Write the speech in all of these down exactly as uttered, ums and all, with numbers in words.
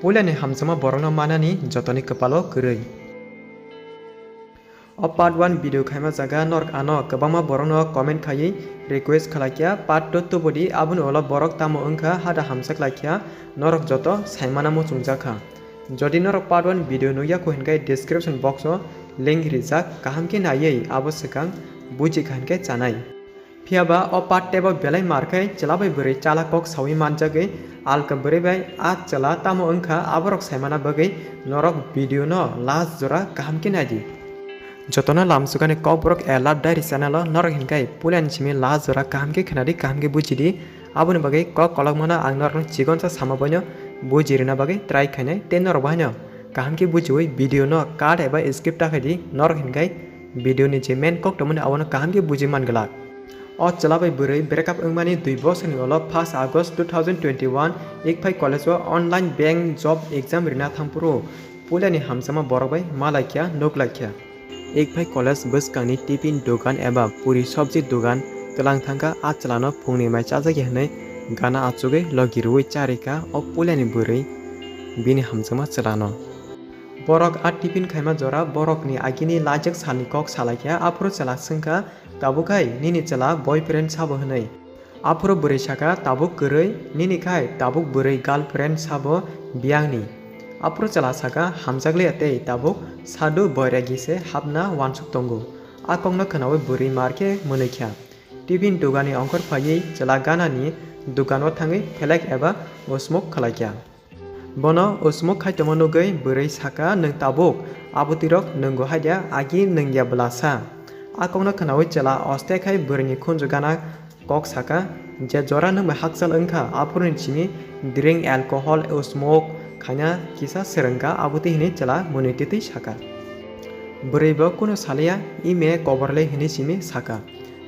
Puilani hamjakma borokno manani jotoni kwpalo kwrwi. O part one video khaima jaga norok ano kwbangma borokno comment khaiwi request khlaikha part two tubudi, aboni ulo borok tamo wngkha hada hamjak laikha, norok joto saimana muchungjakha. Jodi norok part one video nukya kho hinkhe description box o link rijak, kaham khe naiwi abo swkang bujikha hinkhe chanai. Phiyaba o part tebo belai mar khai chwla bai bwrwi chala kok sawi manjagwi alka bwrwi bai a chwla tamo wngkha aborok saimana bagwi norok video no last jora kaham khe naidi. Jotono lamsukani Kokborok A Love Diary channel o norok hinkhai puilani simi last jora kaham khe khnadi, kaham khe bujidi. Aboni bagwi kok kolokmano ang norokno chikonsa sama boino bujirina bagwi try khainai tei norok bahaino kaham khe bujiwi video no cut eba skip ta khaidi, norok hinkhai video ni je main kok tongmani abono kaham khe buji man glak. O chwla bai bwrwi breakup wngmani dui bosor ni ulo first August two thousand twenty-one Ikphai College o online bank job exam rina thangphuru puilani hamjakma borok bai malaikha nuklaikha. Ikphai College bwskangni tiffin dogan eba puri sobji dogan twlang thangkha, a chwlano phungni mai chajakya hwnwi gana achugwi logi rwui charikha o puilani bwrwi bini hamjakma chwlano. Borok a tiffin khaima jora borokni agini lajak salni kok salaikha, aphuru chwla swngkha, "Tabuk hai nini chwla boyfriend sabo?" hwnwi. Aphuru bwrwi saka, "Tabuk kwrwi, nini khai tabuk bwrwi girlfriend sabo biyangni." Aphuru chwla saka, "Hamjakliya tei tabuk sadu boiragi se hapna uansuk tongo." A kokno khwnaui bwrwi mar khe mwnwi kha. Tiffin dogani ongkhor phaiwi chwla ganani dogano thangwi phelek eba usmuk khlaikha. Bono usmuk khaitongma nugwi bwrwi saka, "Nwng tabuk abutirok nwngo haida, agi nwngya bwlasa?" A kokno khwnaui chwla oste khai bwrwini khunju gana kok saka, "Je jora nwng bai hakchal wngkha, aphuruni simi drink, alcohol, usmuk khaina kisa swrwngkha," abotwi hwnwi chwla mwnwi twtwi saka. Bwrwi bo kunu saliya, "Ime koborle," hwnwi simi saka.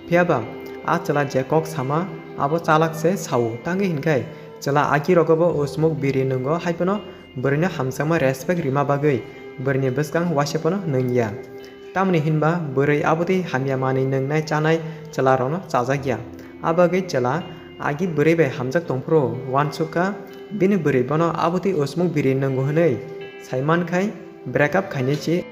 Phiyaba a chwla je kok sama, abo chalak se sao, tangwi hinkhai chwla agi rogo bo usmuk biri nwngo, haiphano bwrwino hamjakma respect rima bagwi bwrwini bwskang waisa phano nwngya. Tamoni hinba bwrwi abotwi hamya manwi nwngnai chanai chwla rokno chajakya. A bagwi chwla agi bwrwi bai hamjak tongphuru uansukha, bini bwrwi bono abotwi usmuk biri nwngo hwnwi saimankhai breakup khainai se.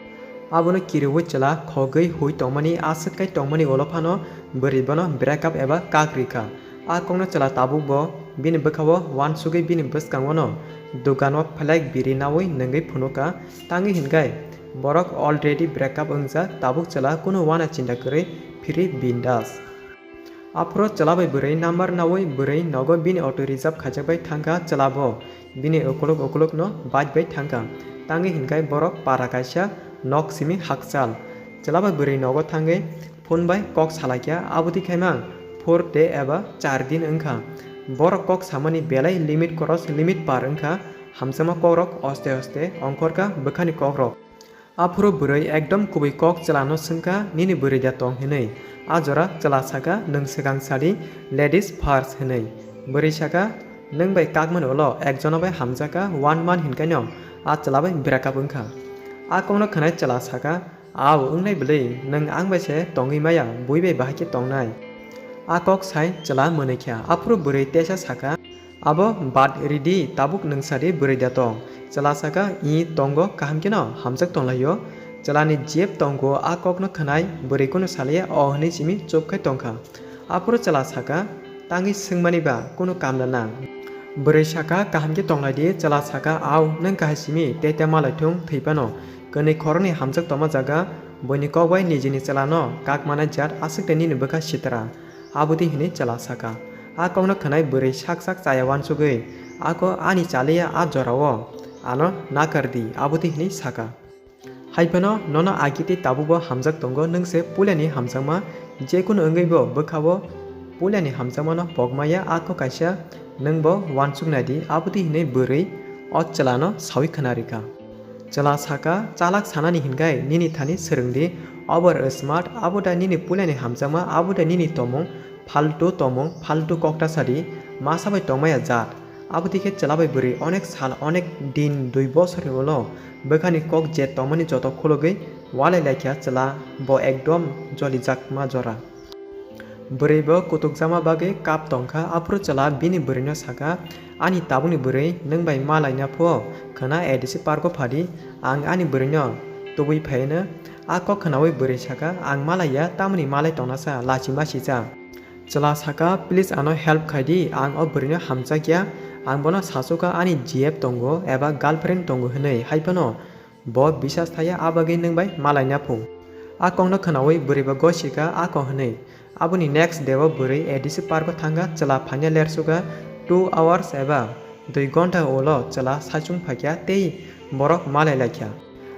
Abono kiriui chwla khogwi hui tongmani aswk kai tongmani ulo phano bwrwi bono breakup eba kak rikha. A kokno chwla tabuk bo bini bwkhao uansugwi bini bwskango no dogano phlek biri naui nwngwi phunukha, tangwi hinkhai borok already breakup wngjak, tabuk chwla kunu uana chinta kwrwi phiri bindas. Aphuru chwla bai bwrwi number naui bwrwi nogo bini auto reserve khaijak bai thangkha, chwla bo bini ukuluk ukuluk no bike bai thangkha, tangwi hinkhai borok para kaisa nok simi hakchal. Chwla bai bwrwi nogo thangwi phone bai kok salaikha, abotwi khaimang four day eba char din wngkha. Borok kok samani belai limit cross limit par wngkha, hamjakma kokrok oste oste ongkhorkha bwkhani kokrok. Aphuru bwrwi ekdom kubui kok chwlano swngkha, "Nini bwrwi da tong?" hwnwi. A jora chwla saka, "Nwng swkang sadi, ladies first," hwnwi. Bwrwi saka, "Nwng bai kakmani ulo ekjono bai hamjakha, one month hinkaino a chwla bai breakup wngkha." A kokno khwnai chwla saka, "Au, wngnai bwlwi, nwng ang bai se tongwi maya, bui bai bahai khe tongnai." A kok sai chwla mwnwi kha, aphuru bwrwi tesa saka, "Abo bad ridi, tabuk nwng sadi bwrwi da tong?" Chwla saka, "I tongo, kaham kheno hamjak tonglaio." Chwlani jeb tongo, a kokno khwnai bwrwi kunu salia o hwnwi simi chup khai tongkha. Aphuru chwla saka, "Tangwi swngmani ba kunu kamla nang?" Bwrwi saka, "Kaham khe tonglaidi." Chwla saka, "Au, nwng kahai simi tei tei malai thung thwi phano. Kwnwi khoroknwi hamjak tongma jaga, buini kok bai nijini chwlano kak manai jat aswk de nini bwkha sitra." Abotwi hwnwi chwla saka. A kokno khwnai bwrwi sak sak chaya uansugwi, "Ako ani chaliya a jorao, ano nakardi," abotwi hwnwi saka. Hai phano nono agi tei tabukbo hamjak tongo, nwng se puilani hamjakma, je kunu wngwi bo bwkhao puilani hamjakmano pokmaya, ako kaisa nwngbo uansuk naidi, abotwi hwnwi bwrwi o chwlano sawi khna rikha. Chwla saka, "Chalak sanani hinkhai nini thani swrwngdi, over smart, abo da nini puilani hamjakma, abo da nini tomung, faltu tomung, faltu kokta sadi, masa bai tongmaya jat." Abotwi khe chwla bai bwrwi onek sal, onek din, dui bosorni ulo bwkhani kok je tongmani joto khulugwi walai laikha chwla, bo ekdom jolijakma jora. Bwrwi bo kutukjakma bagwi kap tongkha, aphuru chwla bini bwrwino sakha, "Ani tabukni bwrwi nwng bai ma laina phuo, khwna A D C park-o phadi, ang ani bwrwino tubui phaiwino." A kok khwnaui bwrwi sakha, "Ang ma laiya, tamoni malai tongna sa, lachima si cha." Chwla sakha, "Please ano help khai di, ang o bwrwino hamjakya, ang bono sachukha ani G F tongo eba girlfriend tongo hwnwi, hai phano bo bisas thaya, a bagwi nwng bai ma laina phu." A kokno khwnaui bwrwi bo gosikha a kok hwnwi. Aboni next day o bwrwi A D C park o thangkha, chwla phaina lersukha two hours eba dui ghonta ulo chwla saichung phaikha tei borok malai laikha.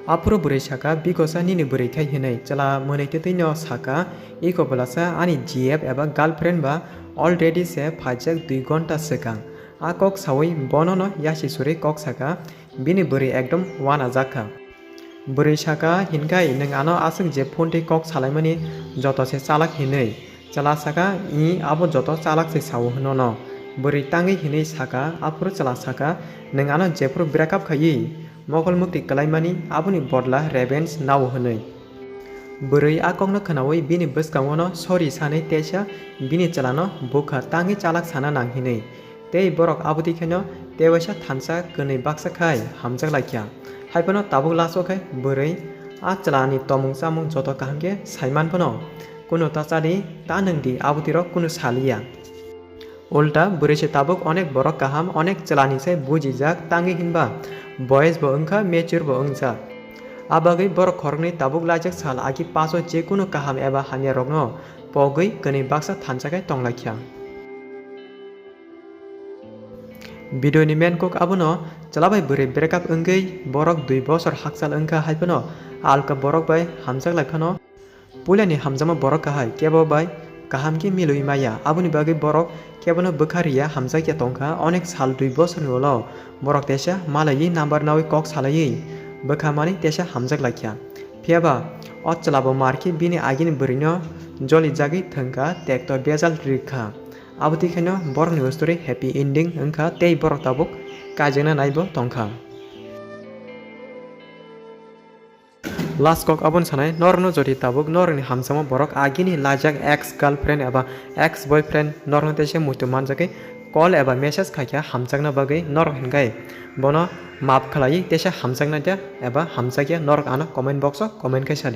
Aphuru bwrwi sakha, "Bikosa nini bwrwi khai," hwnwi. Chwla mwnwi twtwi no sakha, "Iko bwlasa ani G F eba girlfriend ba already se phaijak dui ghonta swkang." A kok saui bono no yasi suri kok sakha, bini bwrwi ekdom uanajak kha. Bwrwi sakha, "Hinkhai nwng ano aswk je phone tei kok salaimani joto se chalak hinwi?" Chwla sakha, "Ih, abo joto chalak se sao hwno no." Bwrwi tangwi hinwi sakha, aphuru chwla sakha, "Nwng ano jephuru breakup khaiwi mokol mukti kwlaimani, aboni bodla revenge nao hwnwi." Bwrwi a kokno khwnaui bini bwskango no sorry sanwi teisa bini chwlano bukha tangwi chalak sana nang hinwi. Tei borok abotwi kheno tewaisa thansa kwnwi baksa khai hamjak laikha. Hai phano tabuk last o khai bwrwi a chwlani tomung chamung joto kaham khe saiman phano, "Kunu ta chadi, ta nwng di, abotwi rok kunu saliya." Ulta bwrwi se tabuk onek borok kaham, onek chwlani se bujijak, tangwi hinba boyes bo wngkha, mature bo wngjak. A bagwi borok khoroknwi tabuk laijak sal agi paso je kunu kaham eba hamya rokno pogwi kwnwi baksa thansa khai tonglaikha. Video ni main kok abono, chwla bai bwrwi breakup wngwi borok dui bosor hakchal wngkha, hai phano alka borok bai hamjak lai phano. Puilani hamjakma borok kahai kebo bai kaham khe milwi maya, aboni bagwi borok kebono bwkha riya hamjakya tongkha. Onek sal dui bosorni ulo borok teisa malaiwi number naui kok salaiwi bwkha manwi teisa hamjak laikha. Phiyaba o chwlabo mar khe bini agini bwrwino jolijagwi thwngkha, tekto bejal rikha. Abotwi khaino borokni story happy ending wngkha tei borok tabuk kaijakna naibo tongkha. Last kok aboni sanai, norokno jodi tabuk norokni hamjakma borok agini laijak ex girlfriend eba ex boyfriend norokno teisa muitu manjagwi call eba message khaikha hamjakna bagwi, norok hinkhai bono maap khlaiwi teisa hamjakna dia eba hamjakya, norok ano comment box o comment khai sadi.